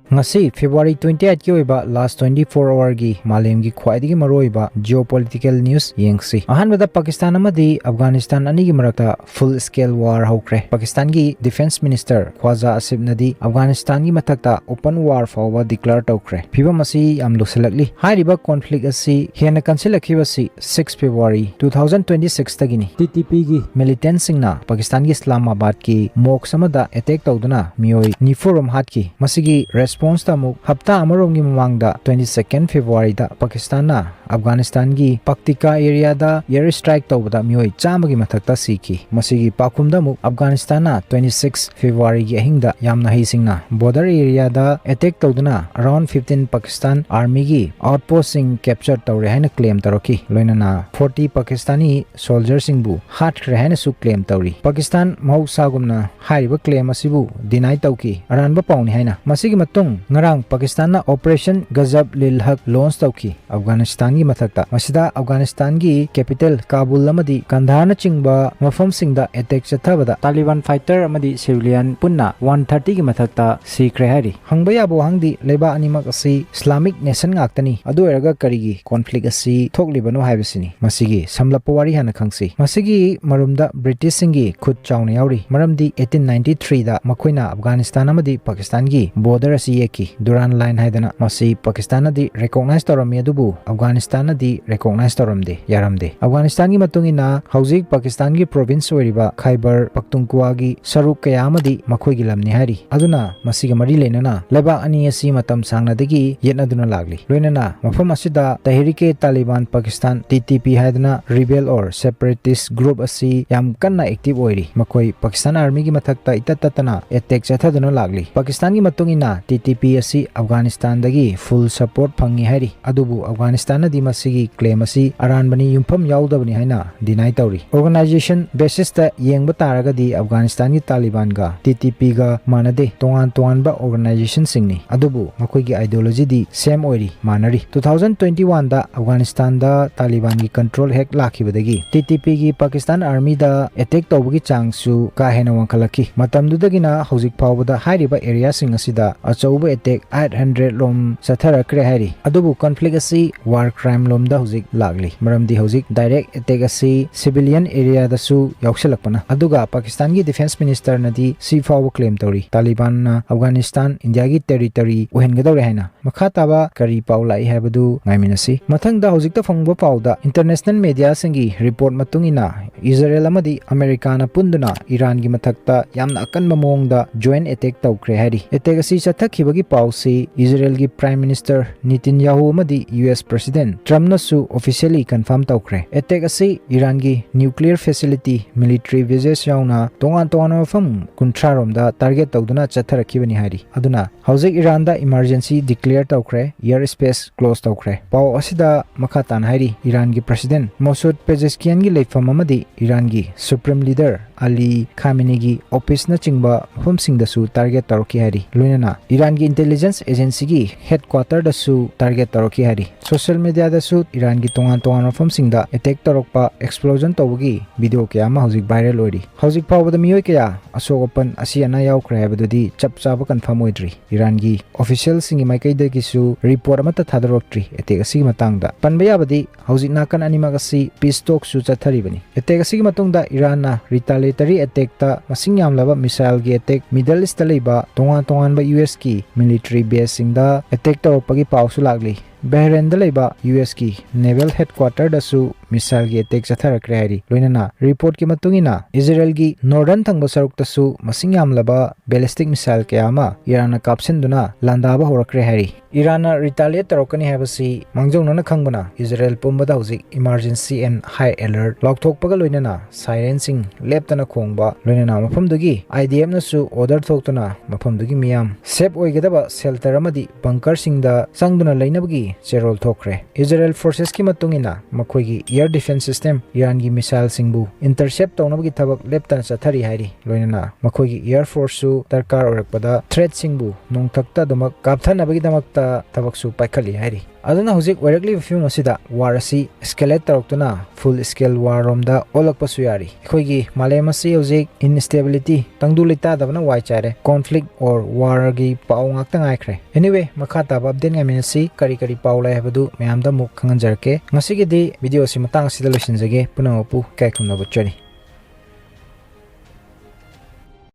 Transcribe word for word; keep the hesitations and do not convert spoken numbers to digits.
ꯉꯁꯤ February twenty eightꯀꯤ ꯑꯣꯏꯕ last twenty four hourꯒꯤ ꯃꯥꯂꯦꯝꯒꯤ ꯈ꯭ꯋꯥꯏꯗꯒꯤ ꯃꯔꯨꯑꯣꯏꯕ geopolitical news ꯌꯦꯡꯁꯤ꯫ ꯑꯍꯥꯟꯕꯗ ꯄꯥꯀꯤꯁꯇꯥꯟ ꯑꯃꯗꯤ ꯑꯐꯒꯥꯅꯤꯁꯇꯥꯟ ꯑꯅꯤꯒꯤ ꯃꯔꯛꯇ full scale war ꯍꯧꯈ꯭ꯔꯦ꯫ ꯄꯥꯀꯤꯁꯇꯥꯟꯒꯤ Defence Minister ꯈ꯭ꯋꯥꯖꯥ ꯑꯁꯤꯐꯅꯗꯤ ꯑꯐꯒꯥꯅꯤꯁꯇꯥꯟꯒꯤ ꯃꯊꯛꯇ open war ꯐꯥꯎꯕ declare ꯇꯧꯈ꯭ꯔꯦ꯫ ꯐꯤꯕꯝ ꯑꯁꯤ ꯌꯥꯝ ꯂꯨꯁꯜꯂꯛꯂꯤ꯫ ꯍꯥꯏꯔꯤꯕ conflict ꯑꯁꯤ ꯍꯦꯟꯅ ꯀꯟꯁꯤꯜꯂꯛꯈꯤꯕꯁꯤ six February two thousand twenty sixꯇꯒꯤꯅꯤ꯫ TTPꯒꯤ militantꯁꯤꯡꯅ ꯄꯥꯀꯤꯁꯇꯥꯟꯒꯤ ꯏꯁꯂꯥꯃꯥꯕꯥꯗꯀꯤ mosque ꯑꯃꯗ attack ꯇꯧꯗꯨꯅ ꯃꯤꯑꯣꯏ ꯅꯤꯐꯨ ꯔꯣꯝ ꯍꯥꯠꯈꯤ꯫ ꯃꯁꯤꯒꯤ responseꯇ ꯑꯃꯨꯛ ꯍꯞꯇꯥ ꯑꯃꯔꯣꯝꯒꯤ ꯃꯃꯥꯡꯗ twenty second Februaryꯗ ꯄꯥꯀꯤꯁꯇꯥꯟꯅ ꯑꯐꯒꯥꯅꯤꯁꯇꯥꯟꯒꯤ ꯄꯛꯇꯤꯀꯥ areaꯗ air strike ꯇꯧꯕꯗ ꯃꯤꯑꯣꯏ ꯆꯥꯝꯃꯒꯤ ꯃꯊꯛꯇ ꯁꯤꯈꯤ꯫ ꯃꯁꯤꯒꯤ ꯄꯥꯎꯈꯨꯝꯗ ꯑꯃꯨꯛ ꯑꯐꯒꯥꯅꯤꯁꯇꯥꯟꯅ twenty six Februaryꯒꯤ ꯑꯍꯤꯡꯗ ꯌꯥꯝꯅ ꯍꯩꯁꯤꯡꯅ border areaꯗ attack ꯇꯧꯗꯨꯅ around fifteen ꯄꯥꯀꯤꯁꯇꯥꯟ armyꯒꯤ outpostꯁꯤꯡ capture ꯇꯧꯔꯦ ꯍꯥꯏꯅ claim ꯇꯧꯔꯛꯈꯤ꯫ ꯂꯣꯏꯅꯅ forty ꯄꯥꯀꯤꯁꯇꯥꯅꯤ soldierꯁꯤꯡꯕꯨ ꯍꯥꯠꯈ꯭ꯔꯦ ꯍꯥꯏꯅꯁꯨ claim ꯇꯧꯔꯤ꯫ ꯄꯥꯀꯤꯁꯇꯥꯟ ꯃꯍꯧꯁꯥꯒꯨꯝꯅ ꯍꯥꯏꯔꯤꯕ claim ꯑꯁꯤꯕꯨ deny ꯇꯧꯈꯤ꯫ ꯑꯔꯥꯟꯕ ꯄꯥꯎꯅꯤ ꯍꯥꯏꯅ꯫ ꯃꯁꯤꯒꯤ ꯃꯇꯨꯡ ꯉꯔꯥꯡ ꯄꯥꯀꯤꯁꯇꯥꯟꯅ Operation Gazab-ul-Haq launch ꯇꯧꯈꯤ꯫ ꯑꯐꯒꯥꯅꯤꯁꯇꯥꯟꯒꯤ ꯃꯊꯛꯇ꯫ ꯃꯁꯤꯗ ꯑꯐꯒꯥꯅꯤꯁꯇꯥꯟꯒꯤ capital ꯀꯥꯕꯨꯜ ꯑꯃꯗꯤ ꯀꯟꯙꯥꯔꯅꯆꯤꯡꯕ ꯃꯐꯝꯁꯤꯡꯗ attack ꯆꯠꯊꯕꯗ ꯇꯥꯂꯤꯕꯥꯟ fighter ꯑꯃꯗꯤ civilian ꯄꯨꯟꯅ one thirtyꯒꯤ ꯃꯊꯛꯇ ꯁꯤꯈ꯭ꯔꯦ ꯍꯥꯏꯔꯤ꯫ ꯍꯪꯕ ꯌꯥꯕ ꯋꯥꯍꯪꯗꯤ, ꯂꯩꯕꯥꯛ ꯑꯅꯤꯃꯛ ꯑꯁꯤ Islamic nation ꯉꯥꯛꯇꯅꯤ, ꯑꯗꯨ ꯑꯣꯏꯔꯒ ꯀꯔꯤꯒꯤ conflict ꯑꯁꯤ ꯊꯣꯛꯂꯤꯕꯅꯣ ꯍꯥꯏꯕꯁꯤꯅꯤ꯫ ꯃꯁꯤꯒꯤ ꯁꯝꯂꯞꯄ ꯋꯥꯔꯤ ꯍꯥꯟꯅ ꯈꯪꯁꯤ꯫ ꯃꯁꯤꯒꯤ ꯃꯔꯨꯝꯗ Britishꯁꯤꯡꯒꯤ ꯈꯨꯠ ꯆꯥꯎꯅ ꯌꯥꯎꯔꯤ, ꯃꯔꯝꯗꯤ eighteen ninety threeꯗ ꯃꯈꯣꯏꯅ ꯑꯐꯒꯥꯅꯤꯁꯇꯥꯟ ꯑꯃꯗꯤ ꯄꯥꯀꯤꯁꯇꯥꯟꯒꯤ border ꯑꯁꯤ ꯌꯦꯛꯈꯤ꯫ Durand Line ꯍꯥꯏꯗꯅ꯫ ꯃꯁꯤ ꯄꯥꯀꯤꯁꯇꯥꯟꯅꯗꯤ recognize ꯇꯧꯔꯝꯃꯤ, ꯑꯗꯨꯕꯨ ꯑꯐꯒꯥꯅꯤꯁꯇꯥꯟꯅꯗꯤ recognize ꯇꯧꯔꯝꯗꯦ, ꯌꯥꯔꯝꯗꯦ꯫ ꯑꯐꯒꯥꯅꯤꯁꯇꯥꯟꯒꯤ ꯃꯇꯨꯡ ꯏꯟꯅ ꯍꯧꯖꯤꯛ ꯄꯥꯀꯤꯁꯇꯥꯟꯒꯤ province ꯑꯣꯏꯔꯤꯕ ꯈꯥꯏꯕꯔ ꯄꯛꯇꯨꯡꯀ꯭ꯋꯥꯒꯤ ꯁꯔꯨꯛ ꯀꯌꯥ ꯑꯃꯗꯤ ꯃꯈꯣꯏꯒꯤ ꯂꯝꯅꯤ ꯍꯥꯏꯔꯤ꯫ ꯑꯗꯨꯅ ꯃꯁꯤꯒ ꯃꯔꯤ ꯂꯩꯅꯅ ꯂꯩꯕꯥꯛ ꯑꯅꯤ ꯑꯁꯤ ꯃꯇꯝ ꯁꯥꯡꯅꯗꯒꯤ ꯌꯦꯠꯅꯗꯨꯅ ꯂꯥꯛꯂꯤ꯫ ꯂꯣꯏꯅꯅ ꯃꯐꯝ ꯑꯁꯤꯗ ꯇꯦꯍꯔꯤꯛ-ꯏ-ꯇꯥꯂꯤꯕꯥꯟ ꯄꯥꯀꯤꯁꯇꯥꯟ, TTP ꯍꯥꯏꯗꯅ rebel or separatist group ꯑꯁꯤ ꯌꯥꯝ ꯀꯟꯅ active ꯑꯣꯏꯔꯤ꯫ ꯃꯈꯣꯏ ꯄꯥꯀꯤꯁꯇꯥꯟ armyꯒꯤ ꯃꯊꯛꯇ ꯏꯇꯠ ꯇꯠꯇꯅ attack ꯆꯠꯊꯗꯨꯅ ꯂꯥꯛꯂꯤ꯫ ꯄꯥꯀꯤꯁꯇꯥꯟꯒꯤ ꯃꯇꯨꯡ ꯏꯟꯅ TTP ꯑꯁꯤ ꯑꯐꯒꯥꯅꯤꯁꯇꯥꯟꯗꯒꯤ full support ꯐꯪꯉꯤ ꯍꯥꯏꯔꯤ꯫ ꯑꯗꯨꯕꯨ ꯑꯐꯒꯥꯅꯤꯁꯇꯥꯟꯅꯗꯤ ꯃꯁꯤꯒꯤ claim ꯑꯁꯤ ꯑꯔꯥꯟꯕꯅꯤ, ꯌꯨꯝꯐꯝ ꯌꯥꯎꯗꯕꯅꯤ ꯍꯥꯏꯅ deny ꯇꯧꯔꯤ꯫ Organization basis ꯇ ꯌꯦꯡꯕ ꯇꯥꯔꯒꯗꯤ ꯑꯐꯒꯥꯅꯤꯁꯇꯥꯟꯒꯤ ꯇꯥꯂꯤꯕꯥꯟꯒ T T P ꯒ ꯃꯥꯟꯅꯗꯦ, ꯇꯣꯉꯥꯟ ꯇꯣꯉꯥꯟꯕ organization ꯁꯤꯡꯅꯤ, ꯑꯗꯨꯕꯨ ꯃꯈꯣꯏꯒꯤ ideology ꯗꯤ same ꯑꯣꯏꯔꯤ, ꯃꯥꯟꯅꯔꯤ꯫ Two thousand twenty one ꯗ ꯑꯐꯒꯥꯅꯤꯁꯇꯥꯟꯗ ꯇꯥꯂꯤꯕꯥꯟꯒꯤ control ꯍꯦꯛ ꯂꯥꯛꯈꯤꯕꯗꯒꯤ T T P ꯒꯤ ꯄꯥꯀꯤꯁꯇꯥꯟ army ꯗ attack ꯇꯧꯕꯒꯤ ꯆꯥꯡꯁꯨ ꯀꯥ ꯍꯦꯟꯅ ꯋꯥꯡꯈꯠꯂꯛꯈꯤ꯫ ꯃꯇꯝꯗꯨꯗꯒꯤꯅ ꯍꯧꯖꯤꯛ ꯐꯥꯎꯕꯗ ꯍꯥꯏꯔꯤꯕ area ꯁꯤꯡ ꯑꯁꯤꯗ ꯑꯆꯧꯕ attack eight hundred ꯔꯣꯝ ꯆꯠꯊꯔꯛꯈ꯭ꯔꯦ ꯍꯥꯏꯔꯤ꯫ ꯑꯗꯨꯕꯨ conflict ꯑꯁꯤ war crime ꯂꯣꯝꯗ ꯍꯧꯖꯤꯛ ꯂꯥꯛꯂꯤ, ꯃꯔꯝꯗꯤ ꯍꯧꯖꯤꯛ direct attack ꯑꯁꯤ civilian area ꯗꯁꯨ ꯌꯥꯎꯁꯤꯜꯂꯛꯄꯅ꯫ ꯑꯗꯨꯒ ꯄꯥꯀꯤꯁꯇꯥꯟꯒꯤ defence minister ꯅꯗꯤ ꯁꯤ ꯐꯥꯎꯕ claim ꯇꯧꯔꯤ, ꯇꯥꯂꯤꯕꯥꯟꯅ ꯑꯐꯒꯥꯅꯤꯁꯇꯥꯟ ꯏꯟꯗꯤꯌꯥꯒꯤ territory ꯑꯣꯏꯍꯟꯒꯗꯧꯔꯦ ꯍꯥꯏꯅ꯫ ꯃꯈꯥ ꯇꯥꯕ ꯀꯔꯤ ꯄꯥꯎ ꯂꯥꯛꯏ ꯍꯥꯏꯕꯗꯨ ꯉꯥꯏꯃꯤꯟꯅꯁꯤ꯫ ꯃꯊꯪꯗ ꯍꯧꯖꯤꯛꯇ ꯐꯪꯕ ꯄꯥꯎꯗ international media ꯁꯤꯡꯒꯤ report ꯃꯇꯨꯡ ꯏꯟꯅ ꯏꯖꯔꯦꯜ ꯑꯃꯗꯤ ꯑꯃꯦꯔꯤꯀꯥꯅ ꯄꯨꯟꯗꯨꯅ ꯏꯔꯥꯟꯒꯤ ꯃꯊꯛꯇ ꯌꯥꯝꯅ ꯑꯀꯟꯕ ꯃꯑꯣꯡꯗ joint attack ꯇꯧꯈ꯭ꯔꯦ ꯍꯥꯏꯔꯤ꯫ Attack ꯑꯁꯤ ꯆꯠꯊꯈꯤꯕꯒꯤ ꯄꯥꯎꯁꯤ ꯏꯖꯔꯦꯜꯒꯤ Prime Minister ꯅꯤꯇꯤꯟꯌꯥꯍꯨ ꯑꯃꯗꯤ U S President ꯇ꯭ꯔꯝꯞꯅꯁꯨ officially confirm ꯇꯧꯈ꯭ꯔꯦ꯫ Attack ꯑꯁꯤ ꯏꯔꯥꯟꯒꯤ nuclear facility, military bases ꯌꯥꯎꯅ ꯇꯣꯉꯥꯟ ꯇꯣꯉꯥꯟꯕ ꯃꯐꯝ ꯀꯨꯟꯊ꯭ꯔꯥ ꯔꯣꯝꯗ target ꯇꯧꯗꯨꯅ ꯆꯠꯊꯔꯛꯈꯤꯕꯅꯤ ꯍꯥꯏꯔꯤ꯫ ꯑꯗꯨꯅ ꯍꯧꯖꯤꯛ ꯏꯔꯥꯟꯗ emergency declare ꯇꯧꯈ꯭ꯔꯦ, air space close ꯇꯧꯈ꯭ꯔꯦ꯫ ꯄꯥꯎ ꯑꯁꯤꯗ ꯃꯈꯥ ꯇꯥꯅ ꯍꯥꯏꯔꯤ, ꯏꯔꯥꯟꯒꯤ President ꯃꯣꯁꯨꯗ ꯄꯦꯖꯦꯁꯀꯤꯌꯟꯒꯤ ꯂꯩꯐꯝ ꯑꯃꯗꯤ ꯏꯔꯥꯟꯒꯤ Supreme Leader ꯑꯂꯤ ꯈꯥꯃꯤꯅꯤꯒꯤ office ꯅꯆꯤꯡꯕ ꯃꯐꯝꯁꯤꯡꯗꯁꯨ target ꯇꯧꯔꯛꯈꯤ ꯍꯥꯏꯔꯤ꯫ ꯂꯣꯏꯅꯅ ꯏꯔꯥꯟꯒꯤ intelligence agency ꯒꯤ headquarter ꯗꯁꯨ target ꯇꯧꯔꯛꯈꯤ ꯍꯥꯏꯔꯤ꯫ Social media ꯗꯁꯨ ꯏꯔꯥꯟꯒꯤ ꯇꯣꯉꯥꯟ ꯇꯣꯉꯥꯟꯕ ꯃꯐꯝꯁꯤꯡꯗ attack ꯇꯧꯔꯛꯄ, explosion ꯇꯧꯕꯒꯤ video ꯀꯌꯥ ꯑꯃ ꯍꯧꯖꯤꯛ viral ꯑꯣꯏꯔꯤ꯫ ꯍꯧꯖꯤꯛ ꯐꯥꯎꯕꯗ ꯃꯤꯑꯣꯏ ꯀꯌꯥ ꯑꯁꯣꯛ ꯑꯄꯟ, ꯑꯁꯤ ꯑꯅꯥ ꯌꯥꯎꯈ꯭ꯔꯦ ꯍꯥꯏꯕꯗꯨꯗꯤ ꯆꯞ ꯆꯥꯕ confirm ꯑꯣꯏꯗ꯭ꯔꯤ꯫ ꯏꯔꯥꯟꯒꯤ official ꯁꯤꯡꯒꯤ ꯃꯥꯏꯀꯩꯗꯒꯤꯁꯨ report ꯑꯃꯠꯇ ꯊꯥꯗꯣꯔꯛꯇ꯭ꯔꯤ attack ꯑꯁꯤꯒꯤ ꯃꯇꯥꯡꯗ꯫ ꯄꯟꯕ ꯌꯥꯕꯗꯤ ꯍꯧꯖꯤꯛ ꯅꯥꯀꯟ ꯑꯅꯤꯃꯛ ꯑꯁꯤ peace talk ꯁꯨ ꯆꯠꯊꯔꯤꯕꯅꯤ꯫ Attack ꯑꯁꯤꯒꯤ ꯃꯇꯨꯡꯗ ꯏꯔꯥꯟꯅ retaliatory attack ꯇ ꯃꯁꯤꯡ ꯌꯥꯝꯂꯕ missile ꯒꯤ attack Middle East ꯇ ꯂꯩꯕ ꯇꯣꯉꯥꯟ ꯇꯣꯉꯥꯟꯕ U S ꯀꯤ military base ꯁꯤꯡꯗ attack ꯇꯧꯔꯛꯄꯒꯤ ꯄꯥꯎꯁꯨ ꯂꯥꯛꯂꯤ꯫ ꯕꯍꯔꯦꯟꯗ ꯂꯩꯕ U S ꯀꯤ naval headquarter ꯗꯁꯨ missile ꯒꯤ attack ꯆꯠꯊꯔꯛꯈ꯭ꯔꯦ ꯍꯥꯏꯔꯤ꯫ ꯂꯣꯏꯅꯅ report ꯀꯤ ꯃꯇꯨꯡ ꯏꯟꯅ ꯏꯖꯔꯦꯜꯒꯤ northern ꯊꯪꯕ ꯁꯔꯨꯛꯇꯁꯨ ꯃꯁꯤꯡ ꯌꯥꯝꯂꯕ ballistic missile ꯀꯌꯥ ꯑꯃ ꯏꯔꯥꯟꯅ ꯀꯥꯞꯁꯤꯟꯗꯨꯅ ꯂꯥꯟꯗꯥꯕ ꯍꯧꯔꯛꯈ꯭ꯔꯦ ꯍꯥꯏꯔꯤ꯫ ꯏꯔꯥꯟꯅ retaliate ꯇꯧꯔꯛꯀꯅꯤ ꯍꯥꯏꯕꯁꯤ ꯃꯥꯡꯖꯧꯅꯅ ꯈꯪꯕꯅ ꯏꯖꯔꯦꯜ ꯄꯨꯝꯕꯗ ꯍꯧꯖꯤꯛ emergency and high alert ꯂꯥꯎꯊꯣꯛꯄꯒ ꯂꯣꯏꯅꯅ siren ꯁꯤꯡ ꯂꯦꯞꯇꯅ ꯈꯣꯡꯕ, ꯂꯣꯏꯅꯅ ꯃꯐꯝꯗꯨꯒꯤ I D F ꯅꯁꯨ order ꯊꯣꯛꯇꯨꯅ ꯃꯐꯝꯗꯨꯒꯤ ꯃꯤꯌꯥꯝ safe ꯑꯣꯏꯒꯗꯕ shelter ꯑꯃꯗꯤ bunker ꯁꯤꯡꯗ ꯆꯪꯗꯨꯅ ꯂꯩꯅꯕꯒꯤ ꯆꯦꯔꯣꯜ ꯊꯣꯛꯈ꯭ꯔꯦ꯫ ꯏꯖꯔꯦꯜ ꯐꯣꯔꯁꯦꯁꯀꯤ ꯃꯇꯨꯡ ꯏꯟꯅ ꯃꯈꯣꯏꯒꯤ air defense system ꯏꯔꯥꯟꯒꯤ ꯃꯤꯁꯥꯏꯜꯁꯤꯡꯕꯨ intercept ꯇꯧꯅꯕꯒꯤ ꯊꯕꯛ ꯂꯦꯞꯇꯅ ꯆꯠꯊꯔꯤ ꯍꯥꯏꯔꯤ꯫ ꯂꯣꯏꯅꯅ ꯃꯈꯣꯏꯒꯤ air forceꯁꯨ ꯗꯔꯀꯥꯔ ꯑꯣꯏꯔꯛꯄꯗ threatꯁꯤꯡꯕꯨ ꯅꯣꯡꯊꯛꯇ ꯑꯗꯨꯃꯛ ꯀꯥꯞꯊꯅꯕꯒꯤꯗꯃꯛꯇ ꯊꯕꯛꯁꯨ ꯄꯥꯏꯈꯠꯂꯤ ꯍꯥꯏꯔꯤ꯫ ꯑꯗꯨꯅ ꯍꯧꯖꯤꯛ ꯑꯣꯏꯔꯛꯂꯤꯕ ꯐꯤꯕꯝ ꯑꯁꯤꯗ war ꯑꯁꯤ escalate ꯇꯧꯔꯛꯇꯨꯅ full scale war ꯔꯣꯝꯗ ꯑꯣꯜꯂꯛꯄꯁꯨ ꯌꯥꯔꯤ꯫ ꯑꯩꯈꯣꯏꯒꯤ ꯃꯥꯂꯦꯝ ꯑꯁꯤ ꯍꯧꯖꯤꯛ instability, ꯇꯪꯗꯨ ꯂꯩꯇꯥꯗꯕꯅ ꯋꯥꯏ ꯆꯥꯏꯔꯦ꯫ Conflict or warꯒꯤ ꯄꯥꯎ ꯉꯥꯛꯇ ꯉꯥꯏꯈ꯭ꯔꯦ꯫ Anyway, ꯃꯈꯥ ꯇꯥꯕ update ꯉꯥꯏꯃꯤꯟꯅꯁꯤ꯫ ꯀꯔꯤ ꯀꯔꯤ ꯄꯥꯎ ꯂꯩ ꯍꯥꯏꯕꯗꯨ ꯃꯌꯥꯝꯗ ꯑꯃꯨꯛ ꯈꯪꯍꯟꯖꯔꯛꯀꯦ꯫ ꯉꯁꯤꯒꯤꯗꯤ video ꯑꯁꯤ ꯃꯇꯥꯡ ꯑꯁꯤꯗ ꯂꯣꯏꯁꯤꯟꯖꯒꯦ꯫ ꯄꯨꯝꯅꯃꯛꯄꯨ ꯏꯀꯥꯏ ꯈꯨꯝꯅꯕ ꯆꯦꯔꯤ꯫